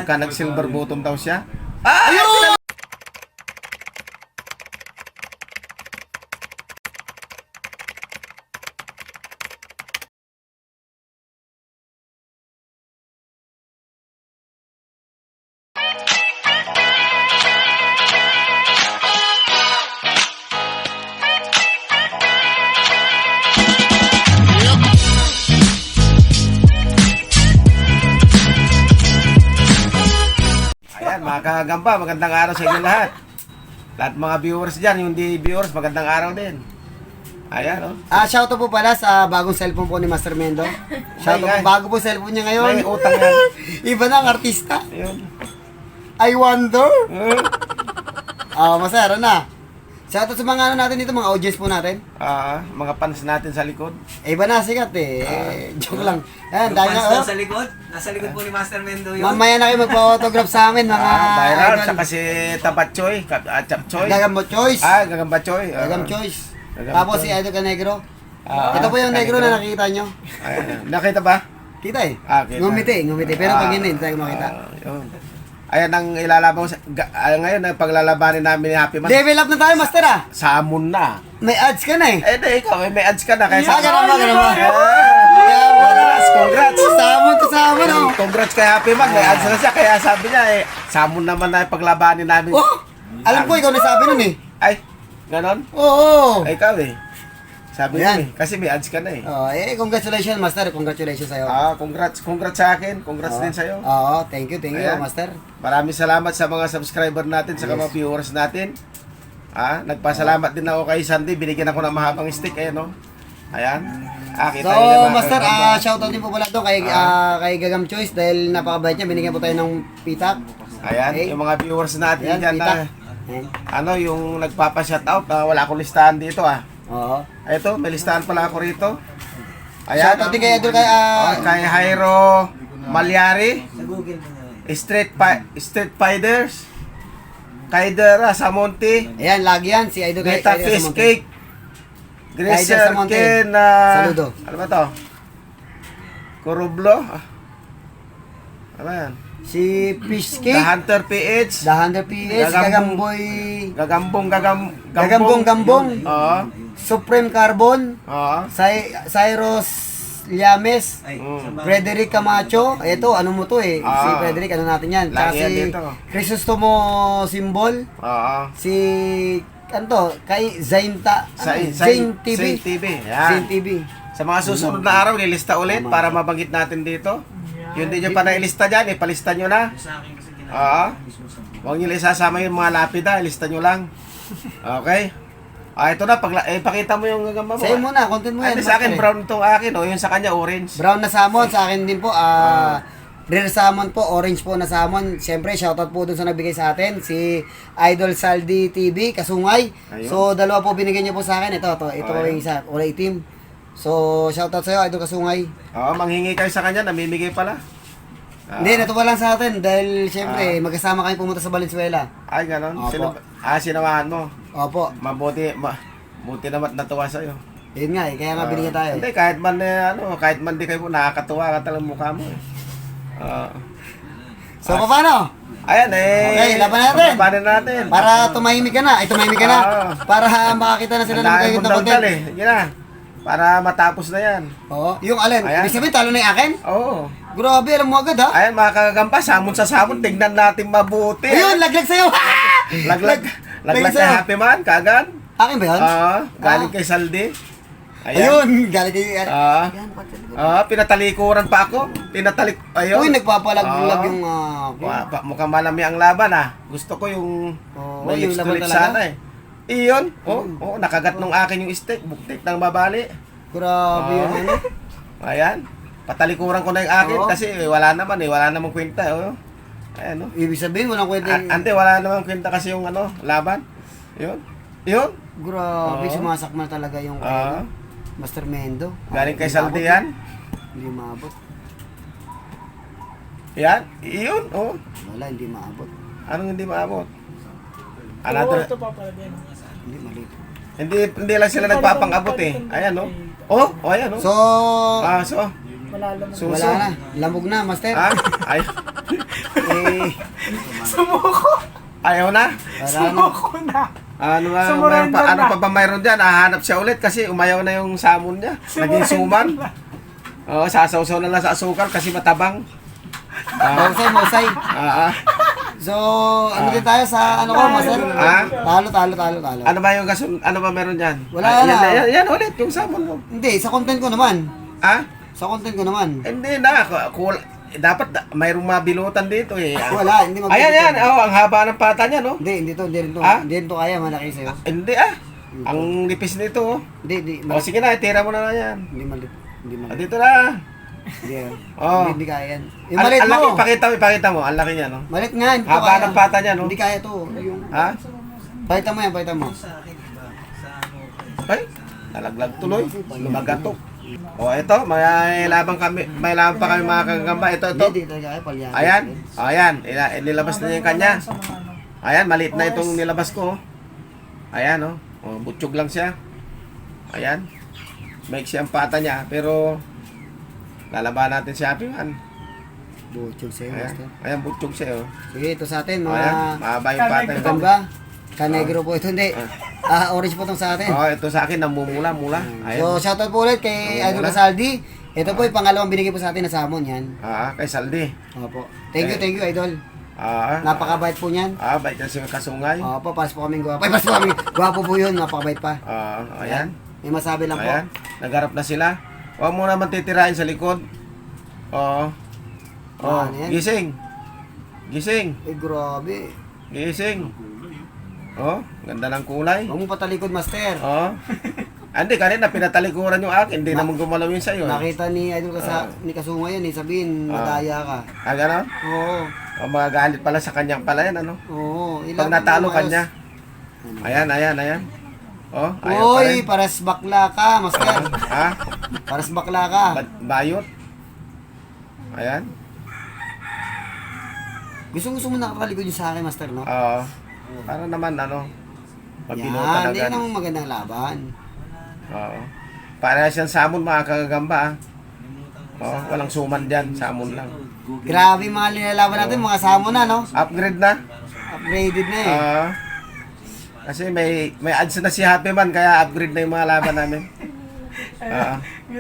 Pagka nag-silver bottom daw siya. Ayun! Ayan, mga kagamba, magandang araw sa inyo lahat. Lahat mga viewers dyan, yung di viewers, magandang araw din. Ayan, oh. Shoutout po pala sa bagong cellphone po ni Master Mendo. Shoutout po, bago po cellphone niya ngayon. May utang yan. Iba na ang artista. Ayun. I wonder. Masaya na. Shoutout sa mga ano natin dito, mga audience po natin. Mga fans natin sa likod. Iba na, sikat eh. Joke lang. Ayan, Yung dahil fans na, doon sa likod? Nasa likod po ni Master Mendo yun. mamaya na kayo magpa-autograph sa amin, mga Viral, idol. saka si Tabatchoy, Chapchoy. Gagamba Choice. Gagamba Choy. Gagam Choice. Gagam Tapos Choy. si Idol Canegro. Ito po yung negro na nakikita nyo. Ayan. Nakita ba? Kita eh. Kita. Ngumiti. Pero pag hindi tayo makita. Yun. Ayan ang ilalaban ko ngayon, ang paglalabanin namin ni Happy Man. Level up na tayo, Master ah. Samon na. May ads ka na eh. Di, ikaw, may ads ka na. Kaya Ganun ba? Congrats. Samon to samon oh. Congrats kay Happy Man. May ads na siya. Kaya sabi niya, samon naman na yung paglabanin namin. Oh! Alam ko, ikaw nasabi nun eh. Ay, ganon? Oo. Ay, ikaw eh. Sabi Yan. niya eh. Kasi may ads ka na eh. Congratulations, Master. Congratulations sa'yo. Congrats sa akin. Congrats din sa'yo. Oo, thank you, Ayan. Master. Maraming salamat sa mga subscriber natin, sa mga viewers natin. Nagpasalamat din ako kay Sandy. Binigyan ako ng mahabang stick. Ayan, no? Ayan. Kita So, niyo naman. Master, shoutout din po pala doon kay Gagam Choice dahil napakabait niya. Binigyan po tayo ng pitak. Ayan, Okay. yung mga viewers natin Ayan, dyan pitak. yung nagpapa-shoutout, wala akong listahan dito Oo. Ito, may listahan pala ako rito. Ayan. Shoutout din kay Idol kay Kay Jairo Malyari, Sa Google mo na. Street Fighters, kay Dera Samonte, Ayan, lagi yan. Si Idol kay Beta Idol Fish Samonte. Cake, Idol Gracer Samonte. Ken, Saludo. ano ba to? Kurublo, ano ba yan? Si Fish The Cake. Hunter PH, The Hunter PS. Gagambong. Gagamboy. Gagambong. Oo. Supreme Carbon. Oo. Cyrus Llames. Ay, Mm. saan ba? Frederick Camacho. Ito, ano mo to eh. Si Frederick, ano natin yan. Tsaka Lagi yan si dito. Crisostomo Symbol. Oo. Si, ano to, kay Zainta. Zain TV. Zain TV. Yan. Zain TV. Sa mga susunod na araw, lilista ulit para mabanggit natin dito. Yung di nyo pa nailista dyan, ipalista nyo na. Sa akin kasi Oo. ginagawa mismo sa Huwag nyo isasama yung mga lapida, ilista nyo lang. Okay? Ito na, pakita mo yung gagamba mo. Sa'yo muna, content mo yan. Sa akin, Master. brown itong akin. Yung sa kanya, orange. Brown na salmon, sa akin din po. Rare salmon po, orange po na salmon. Siyempre, shoutout po dun sa nagbigay sa atin, si Idol Saldi TV, Kasungay. Ayun. So, dalawa po binigyan niyo po sa akin. Ito po yung isa, kulay itim. So, shoutout sa'yo, Idol Kasungay. Oo, manghingi kayo sa kanya, namimigay pala. Hindi, natuwa lang sa atin dahil siyempre, magkasama kami pumunta sa Valenzuela. Ay, ganon. Opo. Sinawahan mo. Opo, Buti naman natuwa sa'yo. yun nga eh, kaya nga binigyan tayo. Hindi, kahit man di kayo nakakatuwa ka talagang mukha mo eh. So, paano? Ayan Okay, laban natin. Labanan natin. Para tumahimik ka na. Ay, tumahimik ka na. Para makakita na sila ng Ang magaganda content. eh. Yan na. Para matapos na yan. Oo, yung alin. Ayan. Ibig sabihin, talo na yung akin? Oo. Grabe, alam mo agad ha? Ayan mga kagagamba, samon sa samon, tignan natin mabuti. Ayun, laglag sa'yo! Laglag kay sa'yo. Happy Man, kagad. Akin ba yun? Galing kay Saldi. Ayun, galit kayo. Pinatalikuran pa ako. Ayun. Uy, nagpapalaglag Ah. yung... Mukhang malami ang laban Gusto ko yung Oo, may yung laban lips talaga. sana eh. Iyon. Nakagat nung akin yung stick. Buktik ng babali. Grabe yun ano. Ayan. Patalikuran ko na yung akin Oo. kasi wala naman Wala namang kwenta. Ayan Ibig sabihin, walang pwedeng... Ante, wala namang kwenta kasi yung laban. Yun. Grabe, Oo. sumasakmal talaga yung Master Mendo. Galing kay Hindi Saldi maabot yan. Hindi maabot. Yan. Iyon. Wala, hindi maabot. Anong hindi maabot? Another. Hindi, mali. Hindi lang sila nagpapang-abot eh. Ayan ayan So, So, wala na. Lamog na, Master. Ay. Sumuko. Ayaw na? Wala na. Sumuko na. Ano ba, Sumurrender ano na. pa ba mayroon dyan? Hahanap siya ulit kasi umayaw na yung samon niya. Naging suman. Oo, sasawsaw na lang sa asukal kasi matabang. Mausay. So, ano din tayo sa ano ko, Master? Ah? Talo. Ano ba yung ano ba meron dyan? Wala na. Yan ulit, yung samon mo. Hindi, sa content ko naman. Ah? Sa content ko naman. Hindi na. Dapat mayroong mabilutan dito eh. Wala, hindi mag- Ayan, ang haba ng pata niya, no? Hindi rin to. Ah? Hindi rin to kaya, malaki sa'yo. Hindi Ang nipis nito, oh. Hindi, O sige na, tira mo na yan. Hindi malit. Dito na. Hindi, Oh. hindi kaya yan. Yung malit Ang laki, mo. pakita mo. Ang laki niya, no? Malit nga, hindi to Haba kaya. ng pata niya, no? Hindi kaya to. Yung... Ha? Pakita mo. Sa akin, iba. Sa ano, Ay, nalaglag tuloy. Lumagatok. O ito, may laban pa kami mga kagamba. Ito. Hindi talaga kaya, palyan. Ayan, nilabas na niya yung kanya. Ayan, maliit na itong nilabas ko. Ayan, oh. Oh, butsyog lang siya. Ayan. Maiksi ang pata niya, pero lalaban natin si Happy Man. Butchog sa'yo, Master. Ayan, butsyog siya, oh. Sige, ito sa atin, mga... Ayan, mahaba yung pata niya. Gamba. Kanegro po ito, hindi. Orange po itong sa atin. Oh, ito sa akin, namumula. Ayan. So, shoutout po ulit kay Idol Casaldi. Ito po yung pangalawang binigay po sa atin na samon yan. Kay Saldi. Opo. Thank you, Idol. Napakabait po niyan. Bait na si Kasungay. Opo, pas po kaming gwapo. Ay, pas po kaming gwapo po yun. Napakabait pa. Ayan. May masabi lang po. Ayan. Nagharap na sila. Huwag mo naman titirahin sa likod. Oo. Ano yan? Gising. Eh, grabe. Gising. Ganda ng kulay. Huwag mo patalikod, Master. Hindi, kanina pinatalikuran yung akin. Hindi naman gumalaw yun sa'yo. Nakita ni Idol ni Kasungay yan. Sabihin, madaya ka. Gano'n? Oo. Magagalit pala sa kanyang pala yan, ano? Oo. Pag natalo kanya. Ayan. Ayaw pa Uy, rin. paras bakla ka, Master. Paras bakla ka. Bayot. Ayan. Gusto mo nakakalikod yung sa akin, Master, no? Oo. Para naman, mabinutan Yan, hindi agad. namang magandang laban. Oo. Para siyang samon, mga kagagamba. Walang suman dyan. Samon lang. Grabe yung mga linalaban natin, mga samon na, no? Upgrade na. Upgraded na eh. Kasi may ads na si Happy Man, kaya upgrade na yung mga laban namin.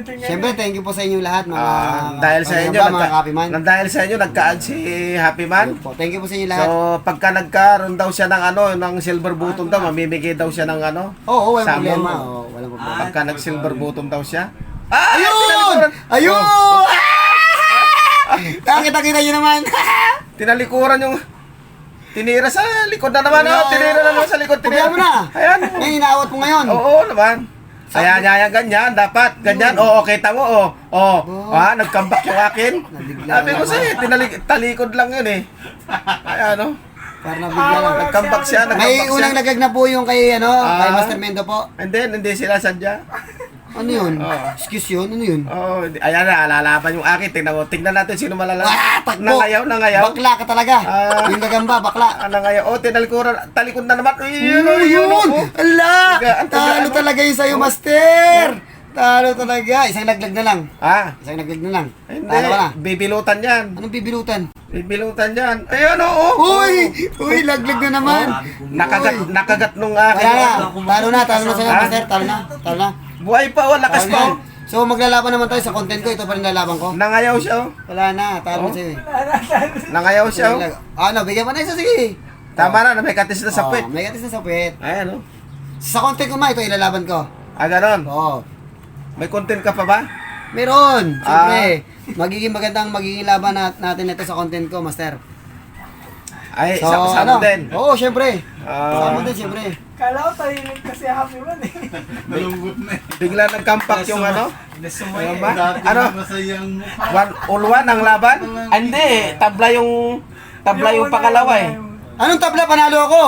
Siyempre, thank you po sa inyo lahat, mga Dahil sa inyo, mga Happy Man. dahil sa inyo, nagka-add si Happy Man. Thank you po sa inyo lahat. So, pagka nagkaroon daw siya ng ng silver button daw, mamimigay daw siya ng Oo, walang samon. problema. Oo, walang problema. Pagka nag-silver button daw siya. Ayun! Kita nyo naman. Tinalikuran yung... Tinira sa likod na naman, Tinira na naman sa likod. Pabayaan mo na. Ayan. Ngayon, inaawat mo ngayon. Oo naman. Ayan, ganyan. Dapat. Ganyan. Kita mo, nagkambak yung akin. Sabi ko sa'yo, talikod lang yun eh. Ayan, Para nabigla lang. Nagkambak siya, May unang nagag na po yung kay Master Mendo po. And then, hindi sila sadya. Ano yun? Excuse yun? Ano yun? Ayan na, lalaban yung akin. Tingnan natin sino malalaban. Takbo! Nangayaw. Bakla ka talaga. Yung gagamba, bakla. Nangayaw. Tinalikuran. Talikod na naman. Yun! Ala! Talo talaga yun sa'yo, Master! Talo talaga. Isang laglag na lang. Isang laglag na lang. Hindi. Talo ka na. Bibilutan yan. Anong bibilutan? Bibilutan yan. Ayun, Uy, laglag na naman. Nakagat nung akin. Talo na sa'yo, Master. Talo na. Buhay pa, lakas pa. So maglalaban naman tayo sa content ko. Ito pa rin lalaban ko. Nangayaw siya. Wala na, talo sa'yo. Nangayaw siya. Bigyan mo na isa, sige. Tama na, may katis na sa puwet. May katis na sa puwet. Ayan, Sa content ko ito ilalaban ko. Ganon. Oo. May content ka pa ba? Meron. Siyempre, magiging laban natin ito sa content ko, Master. Ay, sama din. Oo, siyempre. Sama din, siyempre. Kala ko tahimik kasi Happy Man eh. Nalunggot na eh. Bigla nagkampak yung Nasumay ba? Dati Ano? masayang mukha. All one ang laban? Hindi, tabla yung pangalawa eh. Anong tabla? Panalo ako.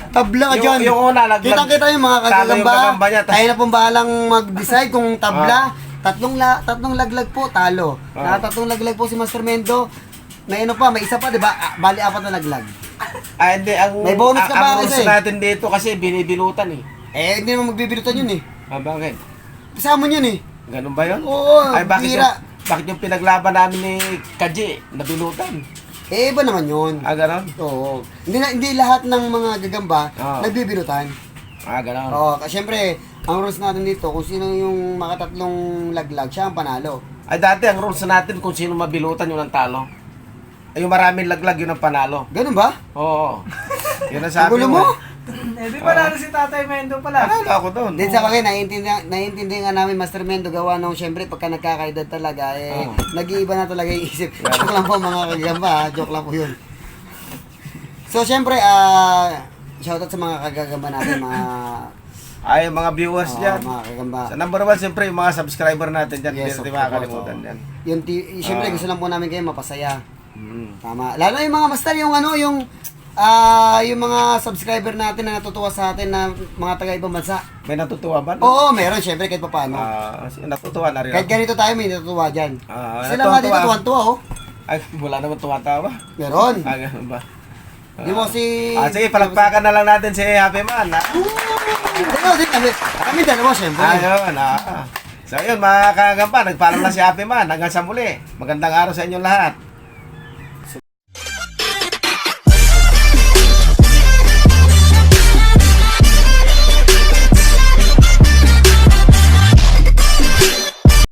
Tabla ka dyan. Yung una, Kita yung mga talo yung kagagamba. kagamba niya, tas- Tayo na pong bahalang mag-decide kung tabla. Tatlong laglag po, talo. Tatlong laglag po si Master Mendo. May may isa pa, di ba? Bali, 4 na laglag. Hindi, May bonus ka ba ang kasi? rules natin dito kasi binibilutan eh. Hindi naman magbibilutan yun eh. Bakit? Kasama yun eh. Ganun ba yun? Oo, Ay, bakit bira. yung pinaglaban namin ni Kaji, nabilutan? Eh, iba naman yun. Ganon? Oo. Hindi lahat ng mga gagamba Oo. nagbibirutan. Ganon. Oo, kasi syempre, ang rules natin dito, kung sino yung makatatlong laglag, siya ang panalo. Ay, dati ang rules natin kung sino mabilutan yun ang talo. Ay, yung maraming laglag yun ang panalo. Ganun ba? Oo. Yun ang Ang sabi gulo mo. mo? Eh, di pala si Tatay Mendo pala. Panalo ako doon. Din sa bagay, naiintindihan namin, Master Mendo, gawa nung syempre, pagka nagkakaedad talaga, Oo. nag-iiba na talaga yung isip. Joke lang po mga kagamba, ha? Joke lang po yun. So, syempre, shoutout sa mga kagagamba natin, mga Ay, mga viewers dyan. mga kagamba. Sa number 1, siyempre, yung mga subscriber natin dyan. Yes, Hindi of makakalimutan course, yan. Yung syempre, Ah. gusto lang po namin kayo mapasaya. Mm. Tama. Lalo yung mga master, yung yung mga subscriber natin na natutuwa sa atin na mga taga ibang bansa. May natutuwa ba? Oo, meron syempre kahit pa paano. Natutuwa na rin Kahit ako. ganito tayo may natutuwa dyan. Sila natutuwa. nga dito tuwan-tuwa oh. Ay, wala naman tumatawa. Meron. Ganun ba? Di mo si... Sige, palagpakan na lang natin si Happy Man. Kami dalawa syempre. Ayun, So, yun, mga kagamba, nagpaalam na si Happy Man. Hanggang sa muli. Magandang araw sa inyong lahat.